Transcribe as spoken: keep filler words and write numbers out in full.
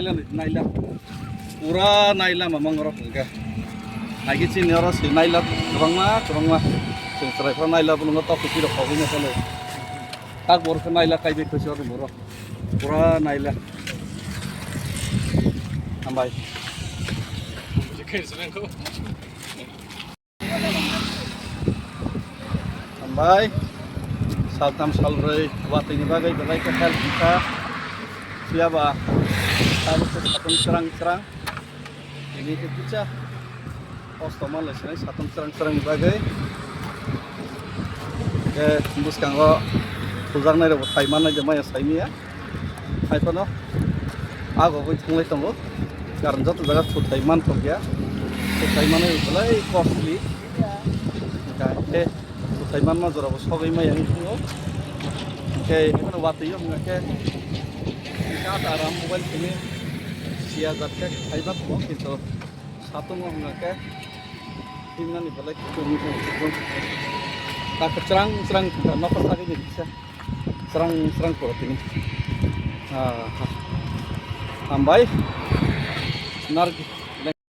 Naila, naila. Pura naila mamang rok hwnkhe. Haikhe chini oro se naila kwbangma, kwbangma. Chwng chwrai phano naila, bo nwngo tok kwtwi rok khogwi naikha le. Tak bo rok khe naila kaibai khe se oro borok. Pura naila. Hambai. Hambai, saltham salbrwi watwi ni bagwi belai khe help wngkha. Phiya ba abo khe satung srang srang. Tini khe kisa kosto manlai sinai satung srang srang ni bagwi. Khe bwskango thujaknai rokbo thai mannai de maya sai maya. Hai phano agogwi thanglai tongo. Karon joto jaga thuthai manthokya. Thuthai manwi belai costly. Hwnkhe thuthai manma jorabo sogwi maya wngwi thango. Hwnkhe haino watwi o hwnkhe khe ata ram mobile simi siya jat khe thai ba tongo, kintu satung o hwnkhe himnani belai kutung wngwi thango. Ta kwchwrang chwrang nokha sagwi ni kisa. Srang srang pura tini. Ah, hambai. Nargi.